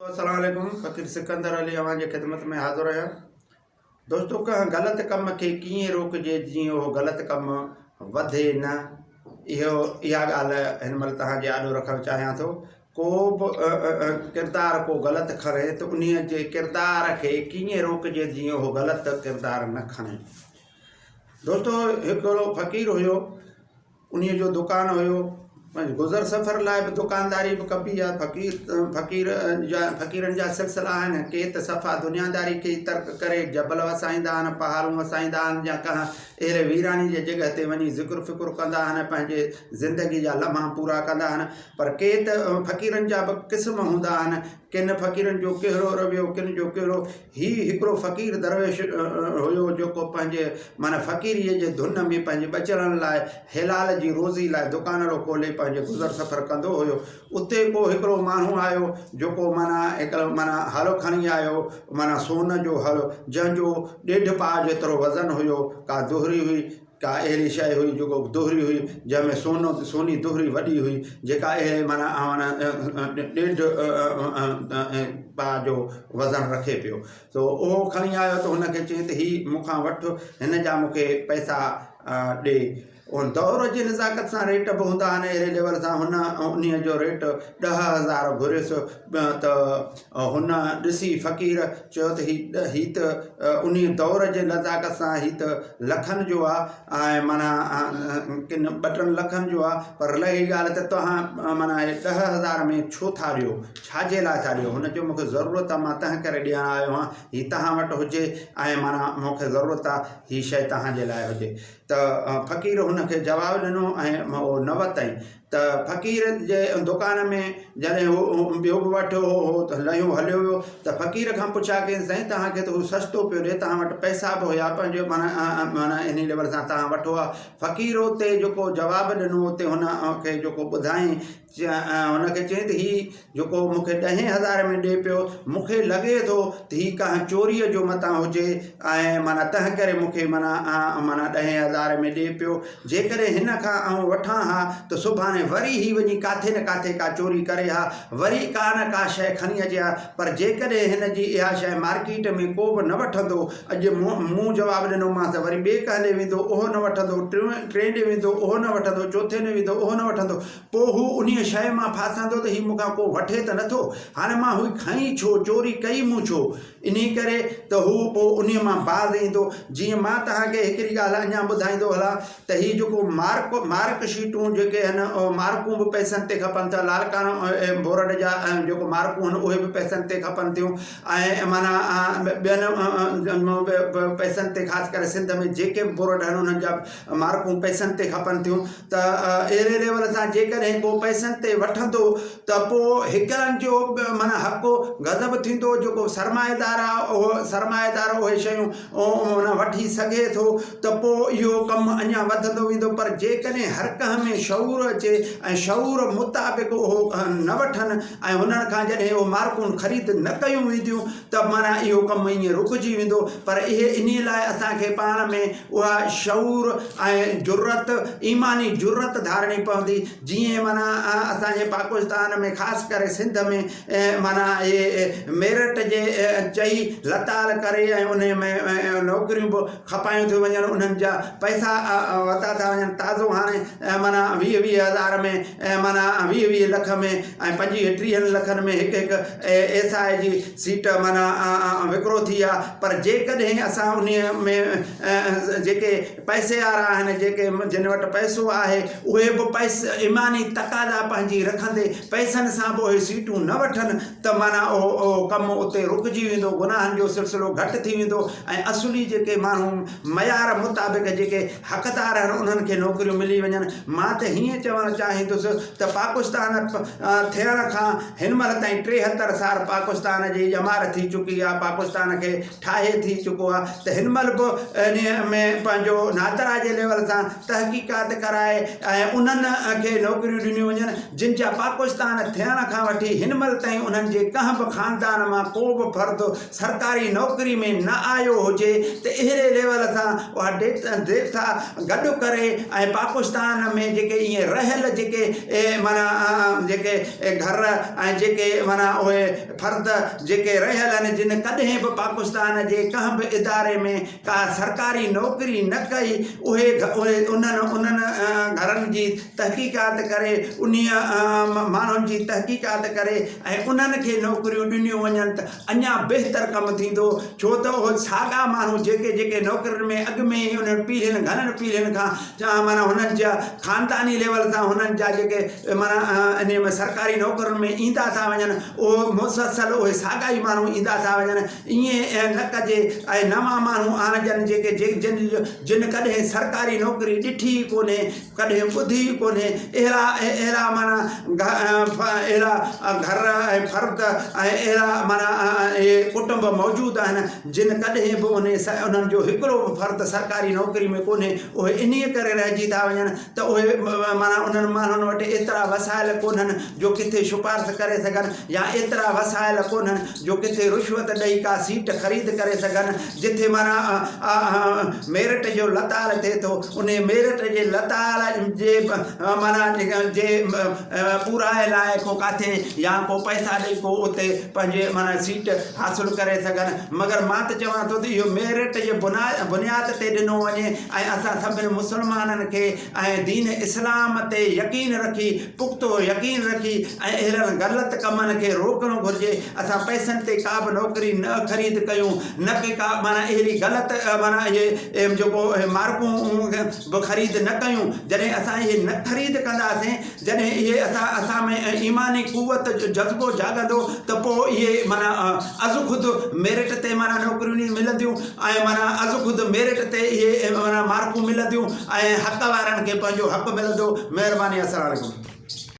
السلام عليڪم فقير سڪندر علي اوهان جي خدمت ۾ حاضر آهيان دوستو ڪنهن غلط ڪم کي ڪيئن روڪجي جيئن اهو غلط ڪم وڌي نه اهو اها ڳالهه هن مهل توهان جي آڏو رکڻ چاهيان ٿو ڪو به ڪردار ڪو غلط کڻي ته انهي جي ڪردار کي ڪيئن روڪجي جيئن اهو غلط ڪردار نه کڻي دوستو هڪڙو فقير هيو انهيء جو دڪان هيو. گذر سفر لاء به دڪانداري به ڪبي آهي. فقير فقير جا فقيرن جا سلسلا آهن. ڪي ته صفا دنياداري کي ئي ترڪ ڪري جبل وسائيندا آهن، پهاڙون وسائيندا آهن يا ڪنهن اهڙي ويراني جي جڳهه تي وڃي ذڪر فڪر ڪندا آهن، پنهنجي زندگي جا لمحا پورا ڪندا آهن. پر ڪي ته فقيرن جا به قسم هوندا آهن. ڪن فقيرن جو ڪهڙو رويو، ڪن جو ڪهڙو. هي هڪڙو فقير درويش هيو جيڪو پنهنجي معنيٰ فقيريء جي ڌن ۾ پنهنجي ٻچڙن لاء حلال جي روزي لاء دڪانڙو کولي پنهنجي گذر سفر ڪندو هيو. اتي ڪو هڪڙو ماڻهو آيو جيڪو معنيٰ هڪڙو معنيٰ هل کڻي آيو معنيٰ سون جو هل جنهن جو ڏيڍ پاء جيترو وزن هيو ڪا دهري هئي ڪا اهڙي شيء هئي جيڪو دهري هئي جنهن ۾ سونو سوني دهري وڏي هئي جيڪا اهڙي معنيٰ ڏيڍ پاء جو وزن رکي پيو سو اهو کڻي آيو ته هن کي چيائين ته هي مون کان وٺ هن جا مون کي پئسا ڏي ان دور جي نزاڪت سان ريٽ به هوندا آهن اهڙي ليول سان هن انهيء جو ريٽ 10,000 گهريس ته هن ڏسي فقير چيو ته هي هي ته انهي دور جي نزاڪت سان هي ته لکن جو آ ۽ معنيٰ ڪن ٻه ٽن لکن جو آ پر رهي ڳالهه ته توهان معنيٰ هي 10,000 ۾ ڇو ٿا ڏيو ڇا جي لاء ٿا ڏيو هن چيو مون کي ضرورت آ مان تنهن ڪري ڏيڻ آيو آهيان هي توهان وٽ هجي ۽ معنيٰ مون کي ضرورت آ هي شيء توهان جي لاء هجي ته فقير هن کي جواب ڏنو ۽ اهو نه ورتائين ته فقير جي دڪان ۾ جڏهن هو ٻيو به وٺيو هو هو ته لهيو هليو ويو ته فقير کان پڇا ڪيائين سائين توهان کي ته هو سستو پيو ڏي توهان وٽ پئسا به هيا پنهنجو معنيٰ معنيٰ انهي ليول سان توهان وٺو ها فقير اتي جيڪو جواب ڏنو اتي هن کي جيڪو ٻڌائين هن کي چيائين ته هي جيڪو مون کي ڏهين هزار ۾ ڏئي پيو، مون کي لڳي ٿو ته هي ڪنهن چوريء جو متان هجي ۽ معنيٰ تنهن ڪري مون کي معنيٰ معنيٰ ڏهين هزار ۾ ڏئي پيو. جيڪڏهن هن کان آئون وٺان ها ته سڀاڻي وري هي وڃي ڪاٿي نه ڪاٿي ڪا چوري ڪري ها، وري ڪا نه ڪا شيء کڻي اچي ها. پر جيڪڏهن هن جي اها شيء مارڪيٽ ۾ ڪو به نه وٺندو، اڄ مون جواب ڏنومانس ته وري ٻئي ڪنهن ڏي ويندو، اهو نه وٺندو، ٽئين ڏي ويندو، اهو نه وٺندو، چوٿين ڏي ويندو، اهو نه وٺندو. پوء هو انهيء شيء مان ڦاسندو ته هي مون کان ڪو وٺي ته نٿو، هاڻي مان هي کنئي ڇو، چوري ڪئي مون ڇو؟ انهيء ڪري ته هو پوء انهيء مان باز ايندو. جيئن مان توهان کي هڪڙي ڳالهه اڃا ٻڌائيندو هلان ته هي جيڪو مارڪ، مارڪ شيٽون جيڪي هن مارڪون به پئسن تي کپن ٿا، لاڙڪاڻو بورڊ جا جيڪو مارڪون هن اهي به پئسن تي کپن ٿيون ۽ معنيٰ ٻين به پئسن تي خاص ڪري سنڌ ۾ جيڪي به بورڊ آهن انهن جا مارڪون پئسن تي کپن ٿيون ته اهڙي ليول سان جيڪڏهن ڪو پئسن تي وٺندو ته پوء هڪڙن جو معنيٰ حق غضب ٿيندو جيڪو سرمائيدار آهي اهو سرمائيدار اهي شيون معنيٰ وٺي سگهي ٿو ته پوء اهو ڪم اڃا وڌندو ويندو پر جيڪڏهن هر ڪنهن ۾ شعور اچي ۽ شعور مطابق اهو نه وٺن ۽ هنن کان جڏهن اهو مارڪون خريد نه ڪيون وينديون ته معنيٰ اهو ڪم ائين رڪجي ويندو پر اهي انهي لاء اسان کي پاڻ ۾ اها شعور ۽ جرئت، ايماني جرئت ڌارڻي پوندي، جيئن معنيٰ اسان جي پاڪستان ۾ خاص ڪري سنڌ ۾ معنيٰ اهي ميرٽ جي چئي لتاڙ ڪري ۽ انهي ۾ نوڪريون به کپايون ٿيون وڃن انهن جا پئسا ورتا ٿا وڃن تازو هاڻي معنيٰ 20 20 هزار ۾ معنيٰ 20 20 لک ۾ ۽ 25 30 لکن ۾ هڪ هڪ ايس I جي سيٽ معنيٰ وڪرو ٿي آ پر جيڪڏهن اسان انهي ۾ جيڪي پئسي وارا آهن جيڪي جن وٽ پئسو آهي اهي به پئس ايماني تقاضا پنهنجي رکندي پئسن سان به اهي سيٽون نه وٺن ته معنيٰ اهو اهو ڪم اتي رڪجي ويندو گناهن جو سلسلو گهٽ ٿي ويندو ۽ اصلي جيڪي ماڻهو معيار مطابق جيڪي حقدار آهن انهن کي نوڪريون ملي وڃن مان ته هيئن چوڻ چاهيندس ته پاڪستان ٿيڻ کان هن مهل تائين 73 سال پاڪستان جي ڄمار ٿي چڪي آ، پاڪستان کي ٺاهي ٿي چڪو آ ته هن مهل به انهي ۾ پنهنجو نادرا جي ليول سان تحقيقات ڪرائي ۽ انهن کي نوڪريون ڏنيون وڃن جن جا پاڪستان ٿيڻ کان وٺي هن مهل تائين انهن جي ڪنهن به خاندان مان ڪو به فرد سرڪاري نوڪري ۾ نه آيو هجي ته اهڙي ليول سان اها ڊيٽا گڏ ڪري ۽ پاڪستان ۾ جيڪي ائين رهيل جيڪي معنيٰ جيڪي گهر ۽ جيڪي معنيٰ اهي فرد جيڪي رهيل آهن جن ڪڏهن به پاڪستان جي ڪنهن به اداري ۾ ڪا سرڪاري نوڪري نه ڪئي اهي اهي انهن انهن گهرن جي تحقيقات ڪري انهيء ماڻهن جي تحقيقات ڪري ۽ انهن کي نوڪريون ڏنيون وڃن ته اڃا بهتر ڪم ٿيندو، ڇو ته اهي ساڳا ماڻهو جيڪي جيڪي نوڪرين ۾ اڳ ۾ ئي انهن پيڙهين گهڻن پيڙهين کان جا معنيٰ هنن جا خانداني ليول تان هنن جا جيڪي معنيٰ انهي ۾ سرڪاري نوڪرين ۾ ايندا ٿا وڃن اهو مسلسل اهي ساڳا ئي ماڻهو ايندا ٿا وڃن ائين نه ڪجي ۽ نوان ماڻهو آڻجن جيڪي جن جن ڪڏهن سرڪاري نوڪري ڏٺي ئي ڪونهي ڪڏهن ٻڌي ئي ڪونهي اهڙا اهڙا معنيٰ اهڙا گهر ۽ فرد ۽ اهڙا معنيٰ اهي ڪٽنب موجود آهن جن ڪڏهن به انهي انهن جو هڪڙو به فرد سرڪاري نوڪري ۾ ڪونهي اهي انهي ڪري رهجي ٿا وڃن ته اهي معنيٰ انهن ماڻهن وٽ ايترا وسائل ڪونهن جو ڪٿي شپارس ڪري سگهن يا ايترا وسائل ڪونهن جو ڪٿي رشوت ڏئي ڪا سيٽ خريد ڪري سگهن جٿي معنيٰ ميرٽ جو لتاڙ ٿئي ٿو انهي ميرٽ جي لتاڙ جي معنيٰ جي پورائي لاء ڪو ڪاٿي يا ڪو پئسا ڏئي ڪو اتي پنهنجي معنيٰ سيٽ حاصل ڪري سگهن مگر مان ته چوان ٿو ته اهو ميرٽ جي بنياد تي ڏنو وڃي ۽ اسان سڀني مسلمانن کي ۽ دين اسلام تي يقين رکي پختو يقين رکي ۽ اهڙن غلط ڪمن کي روڪڻ گهرجي اسان پئسن تي ڪا به نوڪري نه خريد ڪيون نه ڪي ڪا معنيٰ اهڙي غلط معنيٰ اهي جيڪو مارڪون به خريد نه ڪيون جڏهن اسان اهي نه خريد ڪنداسين جڏهن اهي اسان اسان ۾ ايماني قوت جو جذبو جاڳندو ته پوء اهي معنيٰ از خود ميرٽ تي معنيٰ نوڪريون ملنديون ۽ معنيٰ از خود ميرٽ تي اهي معنيٰ مارڪون ملنديون ۽ حق وارن کي پنهنجو حق ملندو مهرباني السلام عليڪم.